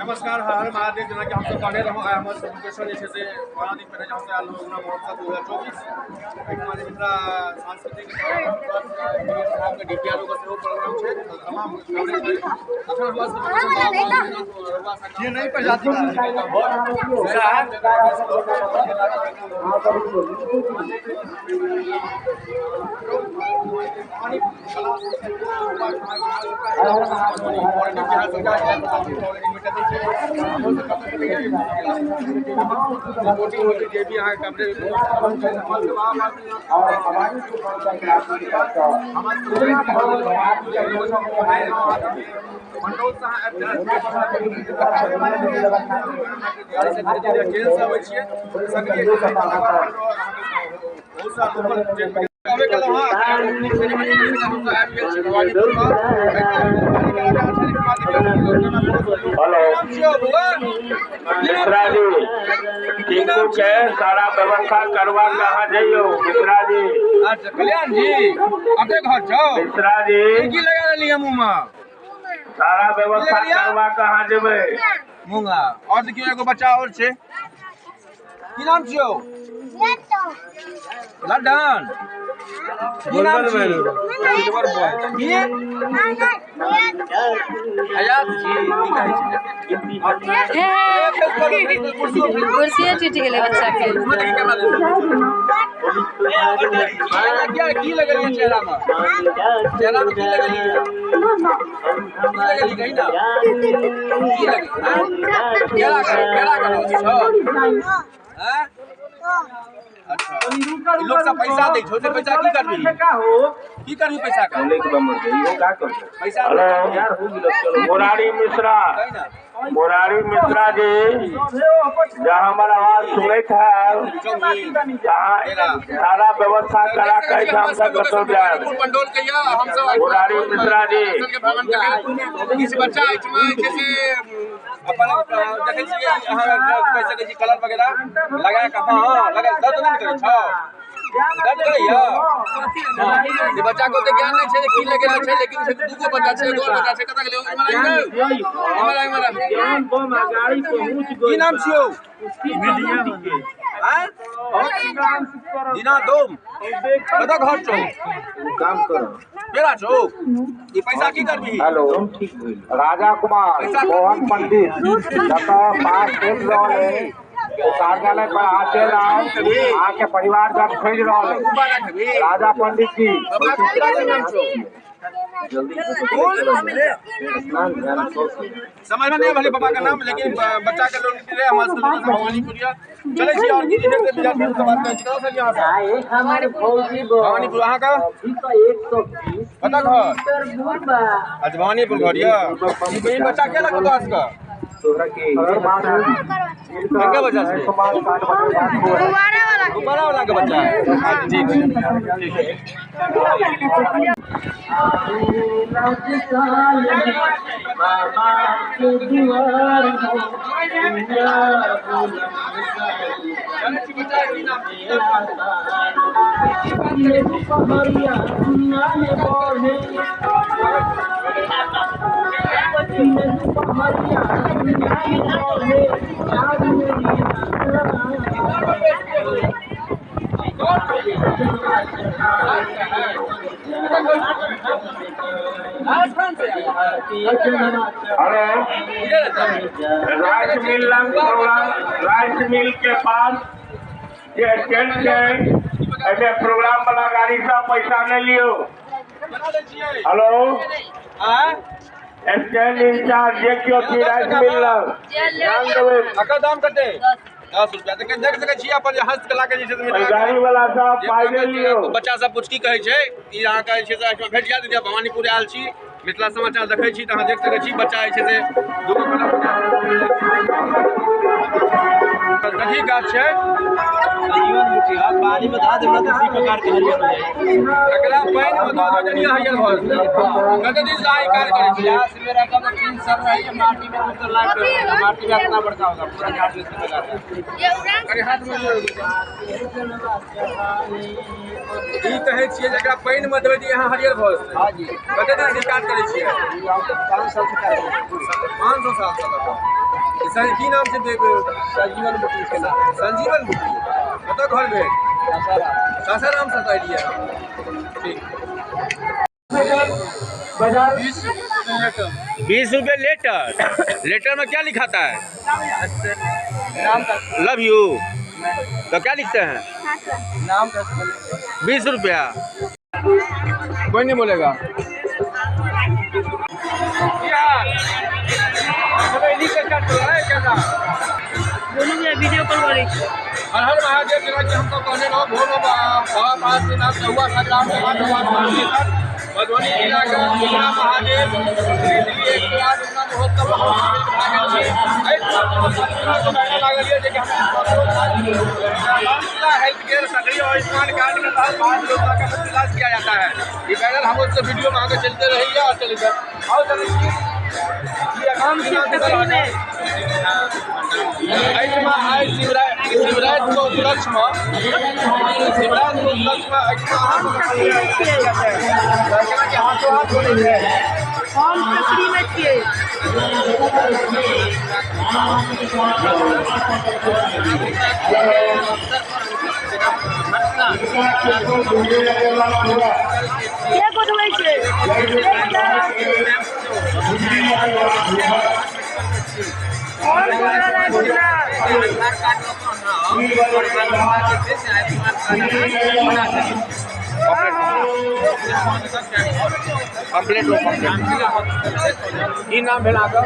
नमस्कार, हर हर महादेव। जेना कि हमसब कहने रहौं, आइ हमर लोकेशन जे छै से बारह दिन पहिने जे हमसब आयल रहौं उगना महोत्सव 2024, एहिठमा जे मिथिला सांस्कृतिक साहबके डी पी आर ओ के सेहो प्रोग्राम छै। तमाम अखन हमरा सबके रिपोर्टिंग होइ छै, जे भी अहाँके कवरेज। पंडौल से अहाँ आबि ट्रेन से अबै छियै, सक्रिय बहुत सारा लोकल ट्रेन आबै कल। हमसब आबि गेल छी भवानीपुरमे। हेलो मिश्रा जी, टिंकू के सारा व्यवस्था करवा के अहाँ जइयो मिश्रा जी। अच्छा कल्याण जी, अते घर छौ? मिश्रा जी, की लगा लेलियै मुँहमे? सारा व्यवस्था करवा के अहाँ जेबै। मूंगा। और देखियौ, एगो बच्चा और छै। की नाम छियौ? लड्डन। की नाम छी? की हयात जी, की कहै छै? कुर्सिए टूटि गेलै बच्चा के। की लगलियै चेहरा में? चेहरा में की लगलियै? की लगली, कही ना, की लगली? केरा कर, केरा कर छौ? हैं? अच्छा, लोग सब पैसा दै छौ से पैसा की करबी? की करबी पैसा का? पैसा हेलो मुरारी मिश्रा, मुरारी मिश्रा जी, जहाँ हमर आवाज सुनैत है, तहाँ सारा व्यवस्था करा के एहिठाम से कतौ जायब। पंडौल के यऽ हमसब मुरारी मिश्रा जी। के भ्रमण के लेल किछु बच्चा एहिठमा जे छै से अपन देखै छियै अहाँ, कहि सकै छी कलर वगैरह लगा कऽ। हँ, लगा। दर्द नहि ने करै छौ? दर्द करैया? जे बच्चा के ओते ज्ञान नहि छै जे की लगेने छै, लेकिन से दूगो बच्चा छै, एगो और बच्चा छै। कतऽ गेलै? इम्हर आबि, इम्हर आबि, इम्हर आबि। की नाम छियौ? आँय, दीना डोम। कतऽ घर छौ? केरा छौ? ई पैसा की करबी? हेलो राजा कुमार मोहन पंडित, जतऽ पास चलि रहल है ओ कार्यालय पर अहाँ चलि आउ, अहाँके परिवार जन खोजि रहल है। राजा पंडित जी। बाबा के नाम छौ? समझ में नहीं भेलै बाबा के नाम, लेकिन बच्चा के लोन रहे। हमरा सब भवानीपुर चलै छी और की जे छै से बिहार से बात करै छी। कतऽ से यहाँ से? भवानीपुर। अहाँके कतऽ घर? अच्छा, भवानीपुर घर यऽ। ई बच्चा के लगतौ तोरा सबके? के बच्चा छै? गुब्बारा वाला के बच्चा है। अच्छा, ठीक छै, ठीक है। चलै छी। बच्चा की नाम? की बात करै छी? राजस्थान से आया है? हेलो। इधर रहता है? राइस मिल लग प्रोग्राम, राइस मिल के पास जे स्टैंड छै, एहिमे प्रोग्राम वाला गाड़ी से पैसा नहि लियौ। बना दै छियै। हेलो। आँय? स्टैंड इंचार्ज जे केओ छी राइस मिल लग, ध्यान देबै। एकर दाम कते? 10 रुपया। तऽ देख सकै छी अपन जे हस्तकला के जे छै से ओहि मिथिला के गाड़ी वाला सब जे पाइ नहि लियौ। बच्चा सब पुचकी कहै छै। ई अहाँके जे छै से एहिठमा भेट जायत। जे भवानीपुर आयल छी, मिथिला समाचार देखै छी तऽ अहाँ देख सकै छी बच्चा जे छै से दूगो कथी गाछ छै पानी में धऽ देब तऽ इसी प्रकार के हरियर हो जाए। एकरा पानि में धऽ देबै तनिए हरियर भऽ जेतै। कते दिन से अहाँ ई कार्य करै छी? प्रयास मेरा कम 3 साल रही है, माटी में मतलब लाइफ माटी में इतना बड़का होगा पूरा झाड़ में इसमें लगा। अरे हाथ में ई कहै छियै जे एकरा पानि में देबै तऽ यहाँ हरियर भऽ जेतै। हां जी। कते दिन से काज करै छियै? 5 साल से कर रहे हैं। 500 साल से। सर की नाम छै? संजीवन बुटी के नाम। संजीवन बुटी। कतऽ घर भेल? सासाराम। सासाराम से एलियै। ठीक। 20 रुपये लेटर। लेटर में क्या लिखाता है? लव you तो क्या लिखते हैं? नाम का 20 रुपया। कोई नहीं बोलेगा। वीडियो कॉल करै छी। हर हर महादेव। जेना कि हमसब कहने रहौ भोर में बाबा पार्श्वनाथ चौआ संग्राम के मधुबनी जिला के उगना महादेव श्री श्री 108 उगना महोत्सव भए गेल छै। एहि लागल यऽ जे कि हम हेल्थ केयर सक्रिय आयुष्मान कार्ड के तहत 5 योजना का मुफ्त इलाज किया जाता है। ये बैनर हम उससे वीडियो में आगे चलते रहिए और चले जाए। आओ चले एहिठमा आइ शिवरात्रि के उपलक्ष्य में हाथों हाथ बोलै छै। हम फ्री में छियै। के गोदबै छै? कंप्लीट लो कंप्लीट। की नाम भेल अहाँके?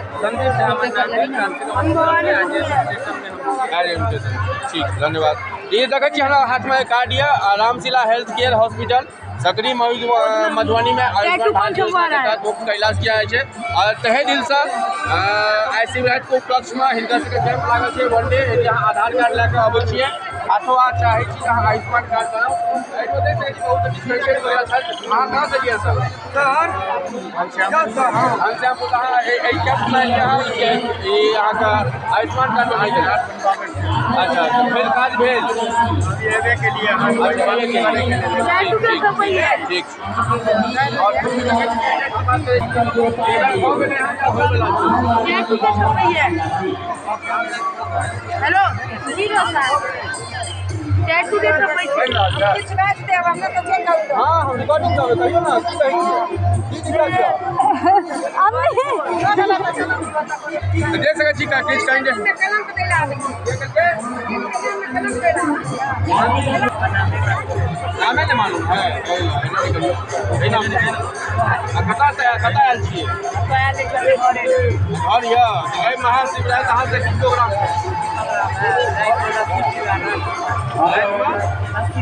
ठीक, धन्यवाद। ये देखै छी हमरा हाथमे कार्ड यऽ Ramshila health care hospital Sakri Madhubani में आयुष्मान भारत योजना के तहत मुफ्त इलाज किया जाइ छै। और तहे दिलसँ आइ शिवरात्रि के उपलक्ष्यमे हिनकर सबके कैंप लागल छै वन डे। यदि अहाँ आधार कार्ड लए कऽ अबै छियै हाथो हाथ चाहै छी अहाँ आयुष्मान कार्ड बनाउ। एहिमे देख सकै छी बहुत डिस्पेंसरी वगैरह छथि। अहाँ कहाँ से एलियै सर? सर घनश्यामपुर। अहाँ एहि कैंपमे एलियै अहाँ ई अहाँके आयुष्मान कार्ड बनाइ गेल? अच्छा, भेल काज भेल? एबे के लिए। ठीक। हेलो टैटू के हाँ हम रिकॉर्डिंग करबै, कहियौ ना की कहै छियै, की दिक्कत छै? देख सकै छी किछु कहीं नामे नहि मालूम है। कतऽ से कतऽ आयल छियै? घर यऽ। एहि महाशिवरात्रि अहाँ से की प्रोग्राम छै?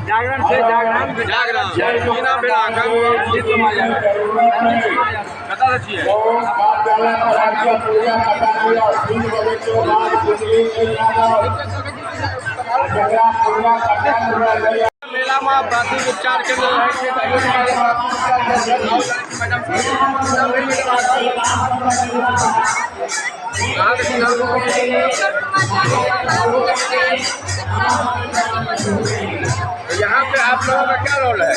जागरण छै। जागरण जागरण। की नाम भेल अहाँके? कतऽ से छियै? मेला में प्राथमिक उपचार केंद्र रहै छै। यहाँ पे आप लोगों का क्या रोल है?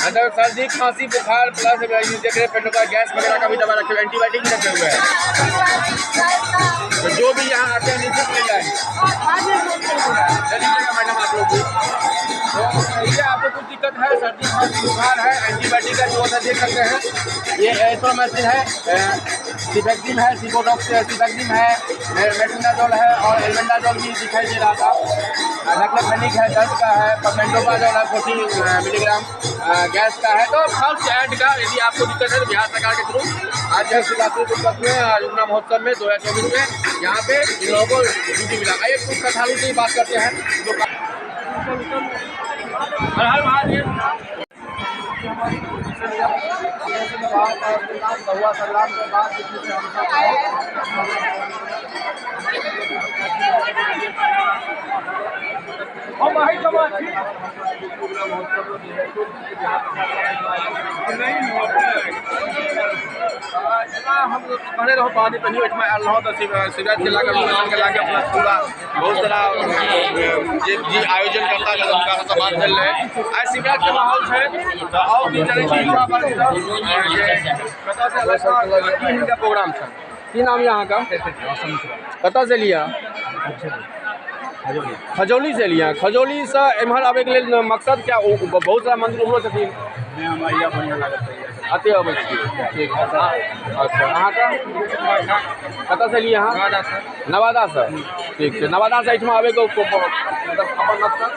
मतलब सर्दी खांसी बुखार प्लस देख रहे पेटों का गैस वगैरह का भी दवा रखे हुए, एंटीबायोटिक भी रखे हुए हैं। तो जो भी यहाँ आते हैं निःशुल्क मिल जाएंगे। चलिएगा मैडम आप लोग भी। तो ये आपको कुछ दिक्कत है, सर्दी खांसी बुखार है, एंटीबायोटिक का जो होता है देख सकते हैं। ये एथ्रोमाइसिन है, सिफेक्सिम है, सिकोडॉक्स सिफेक्सिम है, मेट्रोडाजोल है और एल्बेंडाजोल भी दिखाई दे रहा था। डाइक्लोफेनिक है, दर्द का है, पेंटोपाजोल है 40 मिलीग्राम गैस का है। तो फर्स्ट एड का यदि आपको दिक्कत है तो बिहार सरकार के थ्रू आज है शिवरात्रि के उपलक्ष्य में उगना महोत्सव में 2024 में यहाँ पे इन लोगों को ड्यूटी मिला। आइए कुछ कथालू से ही बात करते हैं। हर हर महादेव। हम कहने रहो पानी पनी ओहिठमा आयल रहौ तऽ शिवराज के लाके लोकेशन के लाके अपना पूरा बहुत सारा जे जी आयोजन करता छथि हुनका सबसँ बात भेल रहै। आइ शिवराज के माहौल छै तऽ आउ की चलै छी युवा वर्ग सब जे कतऽ से अलग की हिनका प्रोग्राम छनि। की नाम यऽ अहाँके? कतऽ से लिअ? खजौली से लिअ। खजौली से एम्हर आबैके लेल मकसद क्या? बहुत सारा मंदिर उम्हरो छथिन। अते अबै छियै। ठीक। अच्छा अहाँके कतऽ से लिअ अहाँ? नवादा से। ठीक छै। नवादा से एहिठमा आबैके मतलब अपन मकसद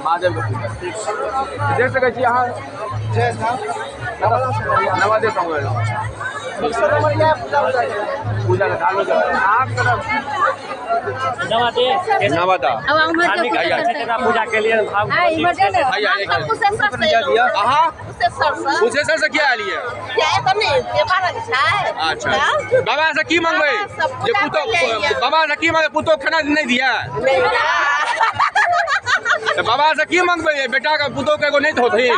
महादेवके पूजा। ठीक। देख सकै छी अहाँ नवादे से एलहुँ पूजा के धार्मिक। नवादा। पूजा के लिए अहाँ कुशेश्वर से किया एलियै? अच्छा बाबा से की मंगबै? जे पुतोह बाबा से की मंगबै? पुतोह खाना नहि दिया तऽ बाबा से की मंगबै? बेटा के पुतोह के एगो नहि होथिन।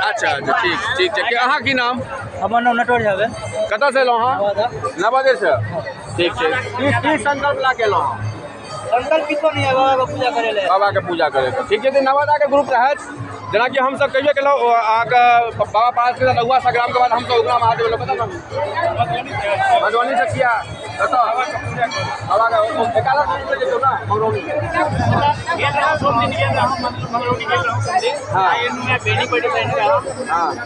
अच्छा अच्छा ठीक ठीक छै। अहाँ की नाम? हमर नाम नटवर झा भेल। कतऽ से एलहुँ अहाँ? नवादे से। ठीक छै। की की संकल्प ला के एलहुँ? संकल्प किछो नहीं है, बाबा के पूजा करे ले। बाबा के पूजा करे के। ठीक छै। तऽ नवादा के ग्रुप रहत जेनाकि हमसब कहियो केलहुँ अहाँके बाबा पास के रहुआ संग्राम के बाद हमसब उगना महादेव एलहुँ। कतऽ मधुबनी से किया? कतऽ बाबा के एकादश जेतौ ना मंगरौनी? हाँ।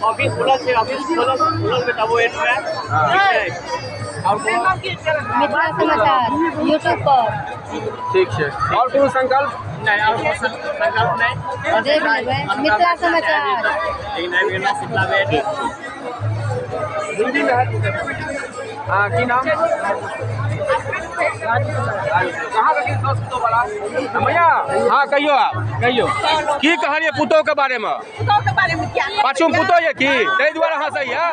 ऑफिस खुलल छै, ऑफिस खुलल खुलल के तब एनु है। मिथिला समाचार यूट्यूब पर। ठीक छै। और कोनो संकल्प? नहीं, और कोनो संकल्प नहीं। देख लेबै मिथिला समाचार। हिंदी में है। हाँ की नाम? कहाँ लगी सस पुतोह वाला भैया? हाँ कहियो आप कहियो की कहलियै पुतोह के बारे में? पाछू में पुतोह ये की ताहि दुआरे हँसैया?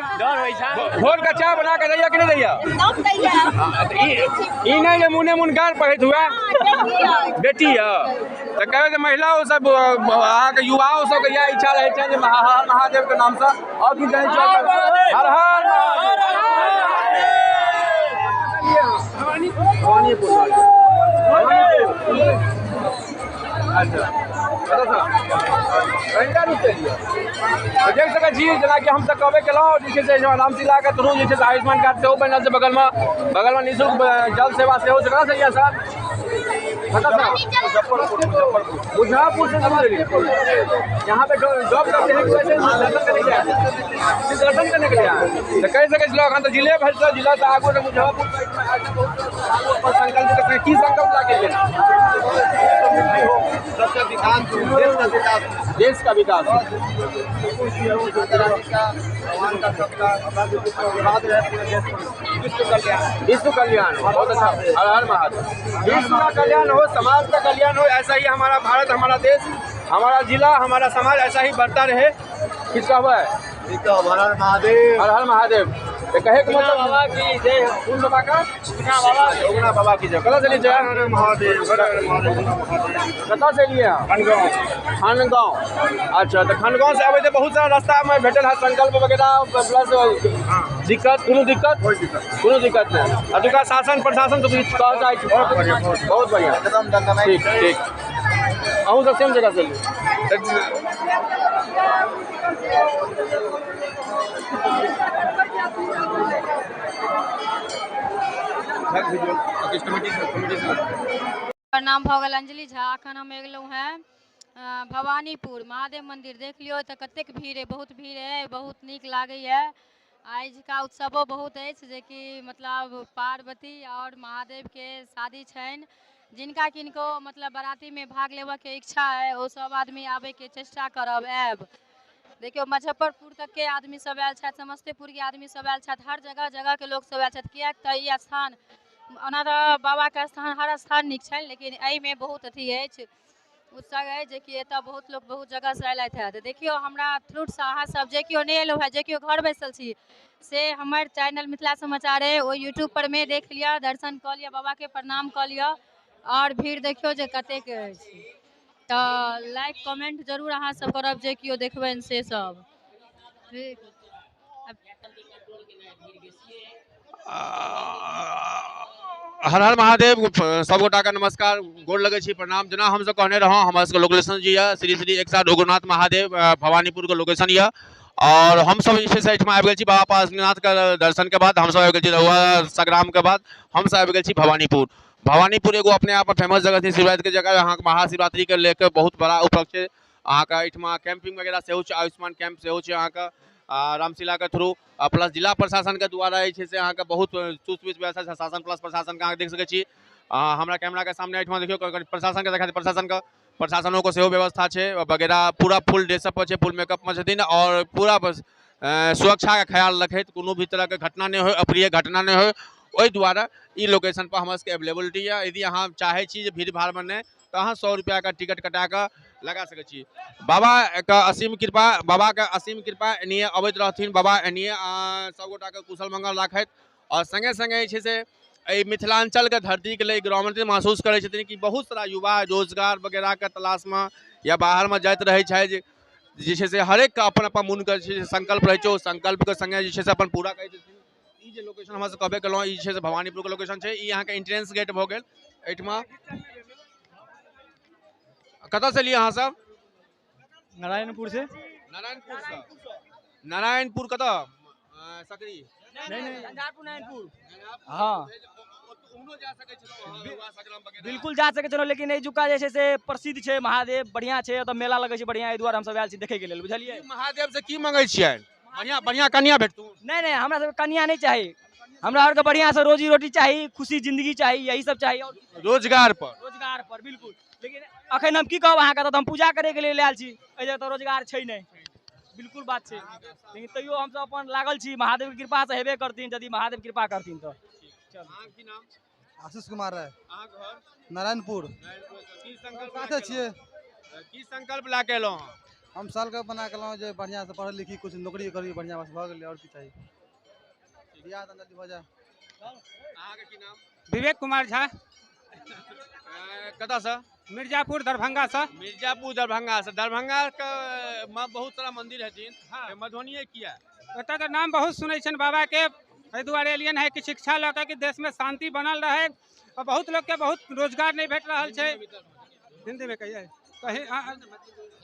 भोर के चाय बना के दैया कि नहि दैया? ई नहि जे मुने मुन गार पढ़ैत हुए बेटी यऽ तऽ कहबै जे महिलाओ सब अहाँके युवाओ सबके इएह इच्छा रहै छनि जे हर हर महादेव के नामसँ। और की कहै छै? हर हर भवानीपुर। अच्छा देख सकै छी जेनाकि हमसब कहबे केलहुँ जे छै से रामशिलाके थ्रू जे छै से आयुष्मान कार्ड सेहो बनल छै। बगलमे निःशुल्क जल सेवा सेहो छै। कतऽ से यऽ सर? मुजफ्फरपुर से। यहाँ पे जॉब करते हैं दर्शन करने के लिए? दर्शन करने के लिए तऽ कहि सकै छी एखन तऽ जिले भरि से जिला से आगू तऽ मुजफ्फरपुर संकल्प की संकल्प लागे? सबका विकास, देश का विकास, देश का विकास। विश्व कल्याण। बहुत अच्छा। हर हर महादेव। विश्व का कल्याण हो, समाज का कल्याण हो, ऐसा ही हमारा भारत, हमारा देश, हमारा जिला, हमारा समाज ऐसा ही बढ़ता रहे। किसका हुआ है? हर हर महादेव। हर हर महादेव। तो कहे के मतलब बाबा की जय हो। कौन बाबा का? उगना बाबा की जय। कतऽ से लिए? हर हर महादेव। हर हर महादेव। कतऽ से लिए? खनगांव। खनगांव। अच्छा तऽ खनगांव से अबै तऽ बहुत सारा रास्ता में भेटल है संकल्प वगैरह प्लस दिक्कत? कोनो दिक्कत? कोनो दिक्कत नहीं। अतुका शासन प्रशासन तो किछु कहल जाइ छै? बहुत बढ़िया। ठीक ठीक। अहूँ सब सेम जगह से लिए। नाम भऽ गेल अंजलि झा। अखन हम एलहुँ हेँ भवानीपुर महादेव मंदिर। देख लियौ तऽ कतेक भीड़ अइ, बहुत भीड़ अइ, बहुत नीक लागैए। आजुका उत्सवो बहुत अछि जेकि मतलब पार्वती और महादेवके शादी छनि। जिनका किनको मतलब बारातीमे भाग लेबऽके इच्छा अइ ओ सब आदमी आबैके चेष्टा करब, आयब। देखियौ मुजफ्फरपुर तकके आदमी सब आयल छथि, समस्तीपुरके आदमी सब आयल छथि, हर जगह जगहके लोक सब आयल छथि। किएक तऽ ई स्थान ओना तऽ बाबाके स्थान हर स्थान नीक छनि, लेकिन एहिमे बहुत अथी अछि, उत्सव अछि जेकि एतऽ बहुत लोक बहुत जगहसँ अयलथि हँ। तऽ देखियौ हमरा थ्रूसँ अहाँ सब जे केओ नहि एलहुँ हँ, जे केओ घर बैसल छी, से हमर चैनल मिथिला समाचार अइ, ओहि यूट्यूब पर मे देख लिअ, दर्शन कऽ लिअ, बाबाके प्रणाम कऽ लिअ। आओर भीड़ देखियौ जे कतेक अछि। तऽ लाइक कमेंट जरूर अहाँ सब करब जे केओ देखबनि से सब। ठीक। हर हर महादेव, सब गोटा के नमस्कार, गोर लगै छी, प्रणाम। जेना हमसब कहने रहौं, हमर सबके लोकेशन जे यऽ श्री श्री 108 उग्रनाथ महादेव भवानीपुर के लोकेशन यऽ। और हमसब जे छै से एहिठमा आबि गेल छी बाबा पार्श्वनाथ के दर्शन के बाद। हमसब आबि गेल छी रहुआ संग्राम के बाद हमसब आबि गेल छी भवानीपुर। भवानीपुर एगो अपने आप में फेमस जगह छै शिवरात्रि के जगह। अहाँके महाशिवरात्रि के लेके बहुत बड़ा उपलक्ष्य छै। अहाँके एहिठमा कैंपिंग वगैरह सेहो छै, आयुष्मान कैंप सेहो छै अहाँके रामशिला के थ्रू, प्लस जिला प्रशासन के द्वारा जे छै से अहाँके बहुत चुस्त व्यवस्था छै। शासन प्लस प्रशासन के अहाँ देख सकै छी। हमरा कैमरा के सामने एहिठमा देखियौ, प्रशासन के देखा, प्रशासन के प्रशासनो के सेहो व्यवस्था छै वगैरह, पूरा फुल ड्रेसअप पर छै, फुल मेकअप में छथिन और पूरा बस सुरक्षा के ख्याल रखैत कोनो भी तरह के घटना नहि होय, अप्रिय घटना नहि होय, ओहि दुआरे ई लोकेशन पर हमरा सबके अवेलेबिलिटी यऽ। यदि अहाँ चाहै छी जे भीड़ भाड़मे नहि, तऽ अहाँ 100 रुपैआके टिकट कटा कऽ लगा सकै छी। बाबा के असीम कृपा, बाबा के असीम कृपा, एनाहिए अबैत रहथिन बाबा, एनाहिए सबगोटाके कुशल मंगल राखथि। और संगे संगे जे छै से एहि मिथिलाञ्चलके धरतीके लेल गौरवान्वित महसूस करै छथिन कि बहुत सारा युवा रोजगार वगैरहके तलाशमे या बाहरमे जाइत रहै छथि, जे छै से हरेकके अपन अपन मोनके जे छै से संकल्प रहै छै, ओ संकल्पके संगे जे छै से अपन पूरा करै छथिन। ई जे लोकेशन हमरा सब कहबे केलहुँ, ई जे छै से भवानीपुरके लोकेशन छै। ई अहाँके एंट्रेंस गेट भऽ गेल। एहिठमा कतऽसँ एलियै अहाँ सब? नारायणपुर से। नारायणपुर से। नारायणपुर कतऽ? सकरी? नहीं नहीं, नारायणपुर। हाँ बिल्कुल जा सकै छलहुँ, लेकिन एजुका जे छै से प्रसिद्ध छै महादेव, बढ़िआँ छै, ओतऽ मेला लगै छै बढ़िआँ, एहि दुआरे हमसब आयल छी देखैके लेल, बुझलियै। महादेव से की मंगै छियै? बढ़िआँ बढ़िआँ कनिया भेटतू? नहीं नहीं, हमरा सबके कनिया नहीं चाही, हमरा आरके बढ़िआँ से रोजी रोटी चाही, खुशी जिंदगी चाही, यही सब चाही। और रोजगार पर? रोजगार पर बिल्कुल। लेकिन अखन हम की कहब अहाँके, तऽ हम पूजा करैके लेल आयल छी, एहि जगह तऽ रोजगार छै नहि, बिल्कुल बात छै, लेकिन तैयो हमसब अपन लागल छी, महादेवके कृपासँ हेबे करथिन, यदि महादेव कृपा करथिन तऽ। अहाँके की नाम? आशीष कुमार राय। अहाँके घर? नारायणपुर। की संकल्प साथे छियै। की संकल्प लए के एलहुँ हँ? हम साल के बना के एलहुँ जे बढ़िआँ से पढ़ल लिखी, कुछ नौकरी करी बढ़िआँ, बस भऽ गेलै, और की चाही, बियाह दान जल्दी भऽ जाए। अहाँके की नाम? विवेक कुमार झा। कतऽसँ? मिर्जापुर दरभंगा से। मिर्जापुर दरभंगा से। दरभंगा के में बहुत सारा मंदिर हथिन, हाँ। मधुबनीये किया? ओतऽ के नाम बहुत सुनै छनि बाबा के, एहि दुआरे एलियन है कि शिक्षा लऽ के कि देश में शांति बनल रहे, और बहुत लोग के बहुत रोजगार नहीं भेट रहल छै। हिंदी में कहिए कहीं,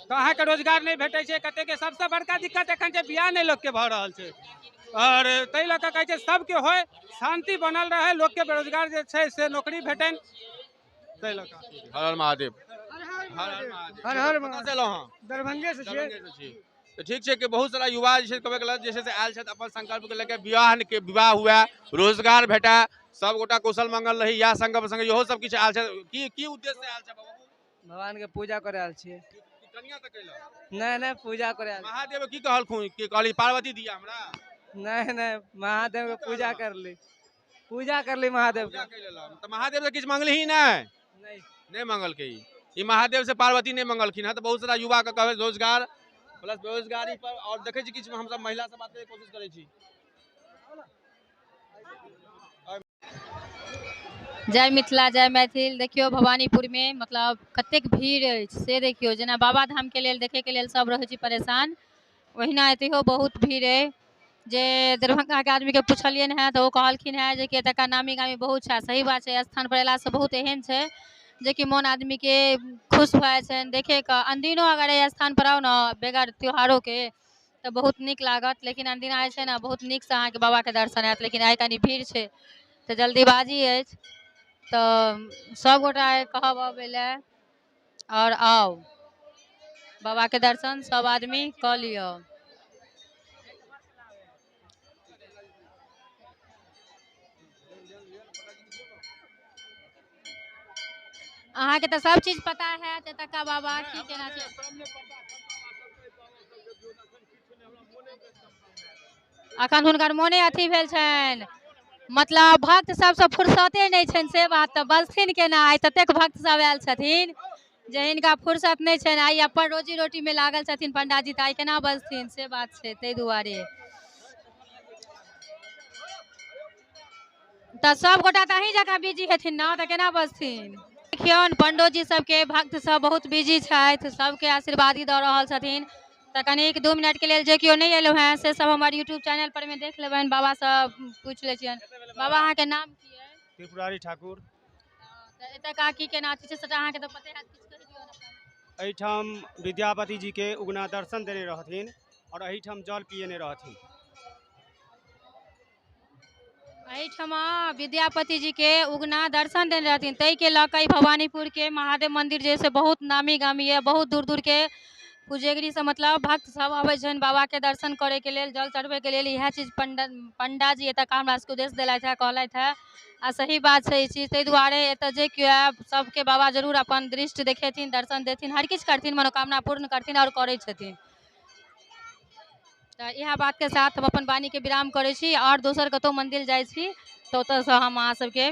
तऽ अहाँके रोजगार नहि भेटै छै कतेक, सबसँ बड़का दिक्कत एखन छै बियाह नहि लोकके भऽ रहल छै, और ताहि लऽ कऽ कहै छै सबके होय, शांति बनल रहै, लोकके बेरोजगार जे छै से नौकरी भेटनि, ताहि लऽ कऽ। हर हर महादेव। हर हर महादेव। हर हर कतऽ से एलहुँ हँ? दरभंगे से छियै। दरभंगे से छी। तऽ ठीक छै कि बहुत सारा युवा जे छै कहबे केलक जे छै से आयल छथि अपन संकल्प के लऽ के, विवाह के विवाह हुए, रोजगार भेटै, सब गोटा कुशल मंगल रही, इएह संकल्प संगे इहो सब किछु आयल छथि। की की उद्देश्य से आयल छै बाबू? भगवान के पूजा करे आयल छियै। कनिया तऽ कैलक? नहीं नहीं, पूजा करे आयल। महादेव की कहलखुन? की कहली पार्वती दिया हमरा? नहीं नहीं, महादेव के पूजा कर ली, पूजा कर ली महादेव पूजा कर लेलक। तऽ महादेव से किछु मंगलही नहि? नहीं। नहि मंगलकै ई महादेव से पार्वती नहि मंगलखिन हँ। तऽ बहुत सारा युवा के कहबै रोजगार प्लस बेरोजगारी पर। और देखै छी किछु हमसब महिला से बात करैके कोशिश करै छी। जय मिथिला जय मैथिल। देखियौ भवानीपुर में मतलब कतेक भीड़ अछि से देखियौ, जेना बाबा धाम के लेल देखे के लेल सब रहै छी परेशान, ओहिना एतहो बहुत भीड़ अइ। जे दरभंगा के आदमी के पुछलियनि हेँ तऽ ओ कहलखिन हेँ जे कि एतुका नामी गामी बहुत छै। सही बात छै, स्थान पर अयलासँ बहुत एहन छै जेकि मोन आदमी के खुश भऽ जाइ छनि देखे कऽ। अनदिनो अगर एहि स्थान पर आउ ने बगैर त्योहारोके तऽ बहुत नीक लागत, लेकिन अनदिना जे छै ने बहुत नीकसँ अहाँके बाबाके दर्शन हैत, लेकिन आइ कनि भीड़ छै तऽ जल्दीबाजी अछि, तऽ सबगोटा कहब अबै लए आओर आउ बाबाके दर्शन सब आदमी कऽ लिअ। अहाँके तऽ सब चीज पता हैत एतुका बाबा की केना छै। अखन हुनकर मोने अथी भेल छनि, मतलब भक्त सबसँ फुर्सते नहि छनि, से बात। तऽ बजथिन केना? आइ ततेक भक्त सब आयल छथिन जे हिनका फुर्सत नहि छनि। आइ अपन रोजी रोटीमे लागल छथिन पंडाजी, तऽ आइ केना बजथिन, से बात छै। ताहि दुआरे तऽ सब गोटा तऽ अहीं जकाँ बिजी हेथिन ने, तऽ केना बजथिन? देखियौन पंडोजी सबके भक्त सब बहुत बिजी छथि, सबके आशीर्वादी दऽ रहल छथिन। तऽ कनिक 2 मिनटके लेल जे केओ नहि एलहुँ हेँ से सब हमर यूट्यूब चैनल पर मे देख लेबनि। बाबासँ पूछि लै छियनि। बाबा, अहाँके नाम की अइ? त्रिपुरारी ठाकुर। तऽ एतुका की केना अथी छै, सबटा अहाँके तऽ पते हैत, किछु कहि दियौ ने। एहिठाम विद्यापति जी के उगना दर्शन देने रहथिन और एहिठाम जल पियेने रहथिन। एहिठमा विद्यापति जी के उगना दर्शन देने रहथिन, ताहिके लऽ कऽ ई भवानीपुर के महादेव मंदिर जे से बहुत नामी गामी यऽ। बहुत दूर दूर के पुजेगरी से मतलब भक्त सब अबै छनि बाबा के दर्शन करे के लेल, जल चढ़बै के लेल। इएह चीज पंडा जी एतुका हमरा सबके उपदेश देलथि है, कहलथि है, आ सही बात छै ई चीज। ताहि दुआरे एतऽ जे केओ आयब, सबके बाबा जरूर अपन दृष्टि देखेथिन, दर्शन देथिन, हर किछु करथिन, मनोकामना पूर्ण करथिन आओर करै छथिन। तऽ इएह बातके साथ हम अपन वाणीके विराम करै छी आओर दोसर कतहु मन्दिर जाइ छी तऽ ओतऽसँ हम अहाँ सबके